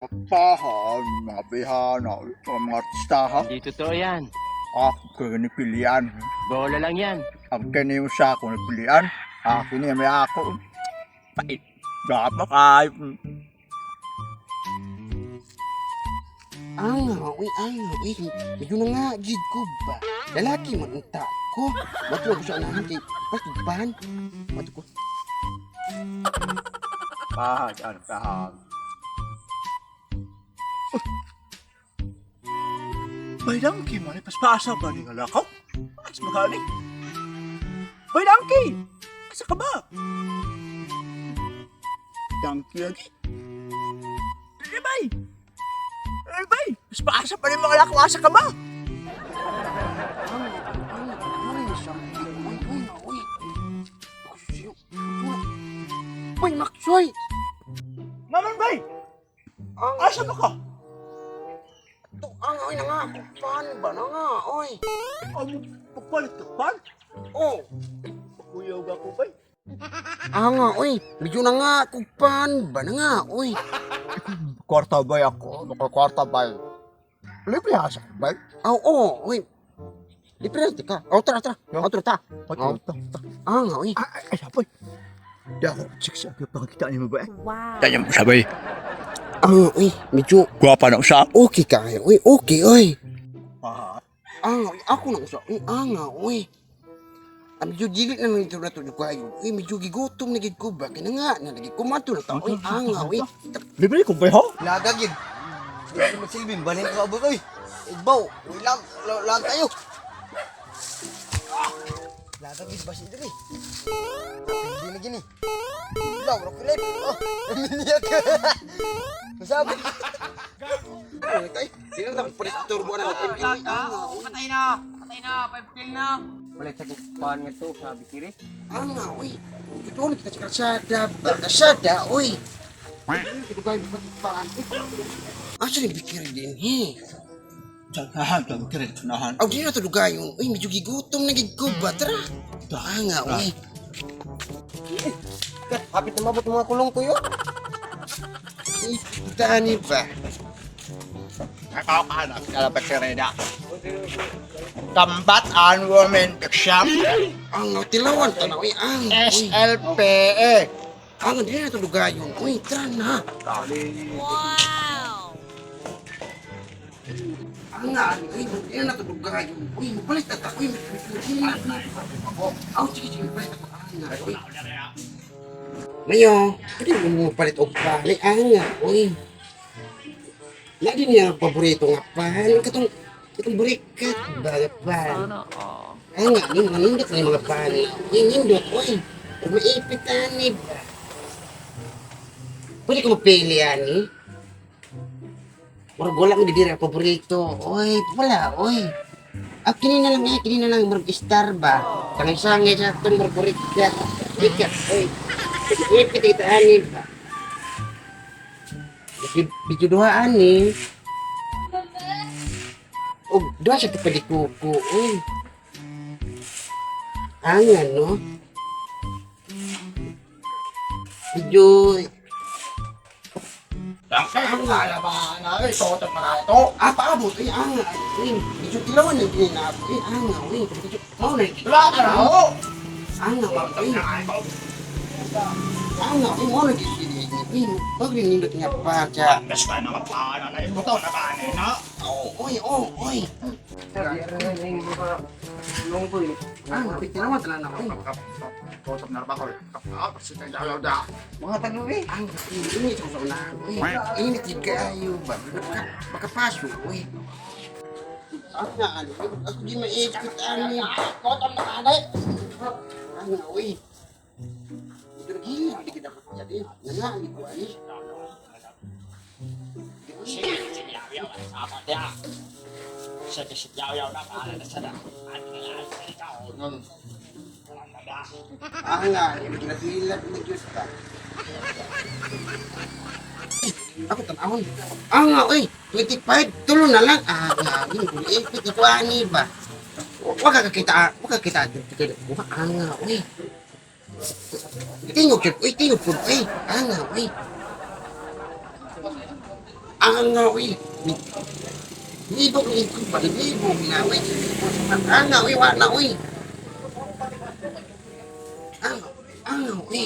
Pahan, mga bihana, mga artista ha. Hindi totoo yan. Ah, kaya ni pilian. Bola lang yan. Ang kini yung sako ni pilian. Akin niya may ako. Pait. Dapat ay. Ang uy, ang uy, medyo na nga, gid ko ba? Lalaki man ang ta ko. Bato ko sa anahan kay patugban. Bato ko. Pahan, ano, pahan. Baydangki man, paspasa ba ni nga lakaw? As magani. Baydangki! Asa ka ba? Dangki lagi. Eh, bay! Eh, bay! Paspasa pa rin mga lakaw, asa ka ba? Ang, ang, ang, something. Uy, uy, uy. Ako siyo. Uy, Maksoy! Naman, bay! Ang, Asa ba ka? to, ang, oy, na nga, pan ba na nga, oy. Amo, pagpalit ka pan? Oh. Pakuyaw ba ko, bay? Ang, oy, medyo na nga, kupan ba na nga, oy. Kwarta bay ako, makakwarta bay. Libre asa ka, bay? Aw, oh, oy. Diferente ka. Oh, tara, tara. Oh, tara, ta. Oh, Ang, oy. Ay, ay, sapoy. Di ako, six, ako pakikita niyo ba eh? Wow. Tanya mo sabay. Ang, oy, medyo Gwapa na usa. okay ka, oy, okay, oy. Ah, Ang, oy, ako na usa, oy, ang, oy. Ang medyo dili na nito na to kayo. Oy, medyo gigutom na gid ko ba? Kaya nga, na lagi kumato na ta. Oy, ang, oy. Libre ko bay ha? Laga gid. Hindi mo silbing balhin ko abot oy. Igbaw, uy lang, lang tayo. Laga gid basi diri. Hindi na gini. Law ra kulay. Oh, minyak. Masabi. Oy, tay, di na lang palit turbo na natin. Oy, ang, oy. Patay na! Patay na! 5 kill na! Wala sa kukuhan nga to, sabi kiri. Ang, oy. Ito kita sa kalsada, ba, kalsada, oy. Ito kayo paan. Asa ni bikir din, he? Tanahan, tanahan, tanahan. Aw, di na to dugayon. Uy, medyo gigutom na gid ko ba? Tara. Ang, oy. Hapit na mabot mga kulong ko yo. Ita ni ba? Kakaw ka na, kalapit si Reda. Combat and Women Shop, Ang tilawan tanaw, oy, ang. Oy. SLPE. Ang di na to dugayon. Uy, tara na. Wow. Ang nga, uy, di na to dugayon. Uy, mapalit na ta. Uy, di na na. Aw, sige, sige, mapalit ako. Ang nga, uy. Mayo, pwede mo mapalit og pan. Ay, ang nga, uy. Na din niya ang paborito nga pan. Katong, katong burikat ba nga pan. Sana all. Ang nga, ni mga nindot ni mga pan. Uy, nindot, uy. Maipit ani ba? Pwede ko mapili ani? Murag wala mo didira paborito. Oy, wala, oy. Ah, kini na lang eh, kini na lang murag star ba? Kanang sangay sa atong murag burikat. Burikat, oy. Ipit kita ani ba? Bidyo duha ani. Og duha siya kapadikuko, oy. Ang ano? Medyo Ah, paabot. Ay, ang, ay, medyo tilawan na ginap. Ay, ang, ay, medyo, mao na yung Wala ka na, ho! Ang, ay, ang, ay, mao na yung Ay, pag nindot nga pa siya. Best ka na mapana na ibuto na kanin na. Oh, oy, oh, oy. Sabi, ano nga yung mga lungkoy. Ang, ay, tilawan talaga na, oy. Tutok na ba ko? Mga taglubi. Ang, init ko sa unahan, oy. Init yun kayo ba? Baka makapasok, oy. Ang nga, ano, ako di maipit, ano. Tutok na kanin. Ang, oy. Ito gila, hindi kita jadi. Nga, hindi ko ani. Ang nga, hindi kita na Diyos ba? Ako tanawon. Ang nga, oy, 25, tulo na lang. Ah, nga, hindi ko ipit ko ani ba? Wag ka kakita, wag ka kita. Wag ang nga, oy. Tingog jud, oy, tingog pud, oy. Ang nga, oy. Ang nga, uy. Libog, libog pa, libog na, uy. Ang nga, uy, wala, uy. Ang, uy.